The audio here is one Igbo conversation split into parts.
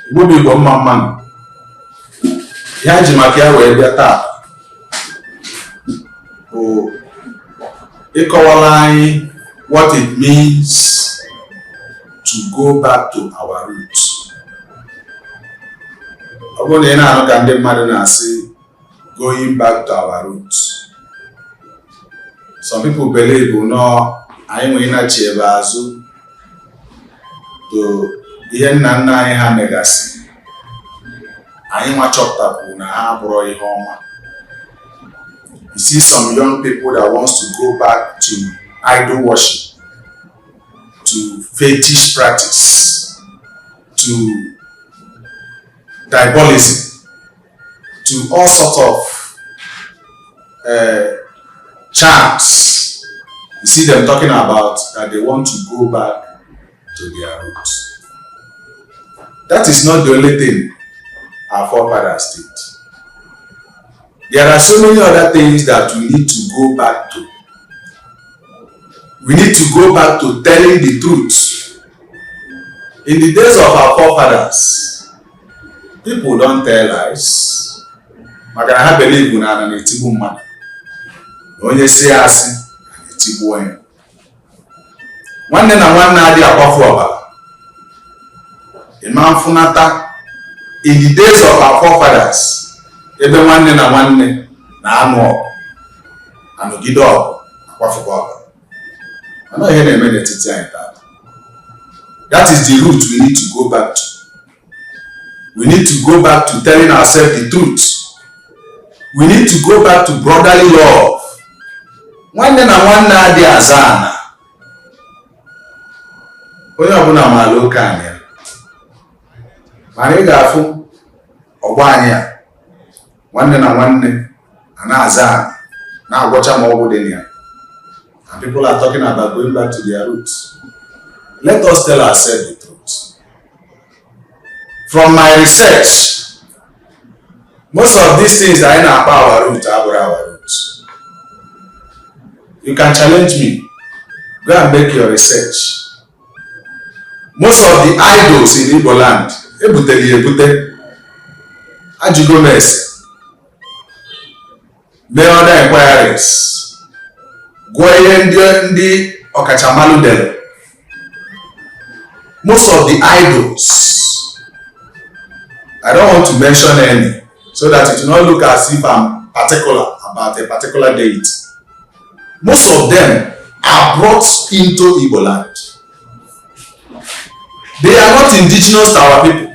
Igbo bụ Igbo, mma mma nụ. Ihe anyị ji maka ya wee bịa taa bụ ịkọwara anyị what it means to go back to our roots. Ọ bụrụ na ị na-anụ ka ndị mmadụ na-asị "going back to our roots", some people believe nọ anyị nwere ịnachi ebe azụ to ihe nna nna anyị ha megasị, anyị nwa chọpụtakwuru na ha abụrọ ihe ọma. You see some young people that wants to go back to idol worship, to fetish practice, to diabolism, to all sorts of charms. You see them talking about that they want to go back to their roots. That is not the only thing our forefathers did. There are so many other things that we need to go back to. We need to go back to telling the truth. In the days of our forefathers, people don't tell lies. Maka na ha believe na ana na-etigbu mmadụ. Na onye si asị, a na-etigbu onye. Nwanne na nwanne adịghị akwafu ọbara. Ịma mfunata in the days of our forefathers, ebe nwanne na nwanne na-anụ ọgụ, anụgide ọgụ, akwafukwa ọbara. Mana ihe na-eme n'etiti anyị taa, that is the root we need to go back to. We need to go back to telling ourselves the truth. We need to go back to brotherly love. Nwanne na nwanne adịghị aza ana. Onye ọbụla maara oke anyị ya, mana ị ga-afụ ọgbọ anyị a, nwanne na nwanne a na-aza ana, na-agwọcha ma ọgwụ dị na ya, and people are talking about going back to their roots. Let us tell ourselves the truth. From my research, most of these things anyị na-akpọ our root abụrụ our root. You can challenge me, go and make your research. Most of the idols in Igbo land, ebutere ya ebute. Ajụgo m ese, mee other inquiries, gụọ ihe ndị ọkachamalụ dere. Most of the idols, I don't want to mention any so that it will not look as if I'm particular about a particular deity, most of them are brought into Igbo land. They are not indigenous to our people.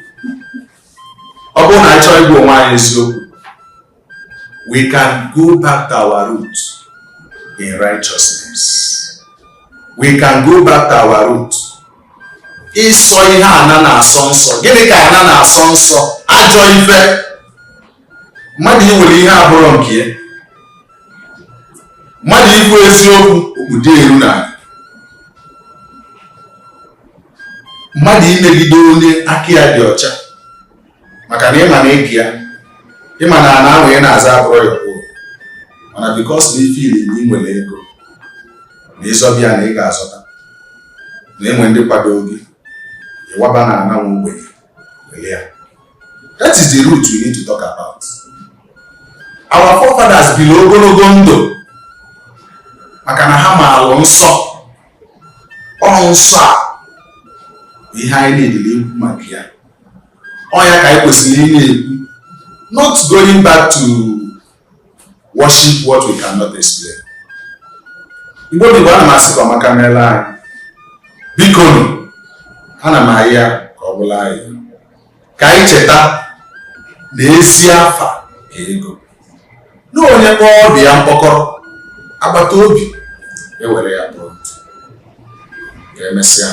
Ọ bụrụ na anyị chọọ ịgwa onwe anyị eziokwu, we can go back to our roots in righteousness. We can go back to our roots ịsọ ihe ana na-asọ nsọ. Gịnị ka ana na-asọ nsọ? Ajọ ife, mmadụ iwere ihe abụrụ nke ya, mmadụ ikwu eziokwu okpudo eru na mmadụ imegide onye aka ya dị ọcha, maka na ịma na egi ya, ịma na ana ahụ ị na-aza abụrụ ya kwuo, mana because na ife ili na ị nwere ego na ịzọbịa na ị ga-azọta na enwe ndị kwado gị, ịwaba na ana nwa ogbenye were ya. That is the root we need to talk about. Our forefathers biri ogologo ndụ maka na ha maalụ nsọ. Ọ nsọ a bụ ihe anyị niile ikwu maka ya. Ọ ya ka anyị kwesịrị ị na-ekwu, not going back to worship what we cannot explain. Igbo bụ Igbo, ana m asị ka ọmaka meela anyị. Bikonu, ana m ahịa ka ọ bụla anyị ka anyị cheta na ezi afa ka ego na onye kpọọ ọbịa ya mkpọkọrọ agbata obi ewere ya kpọrọ ntụ. Ka emesịa.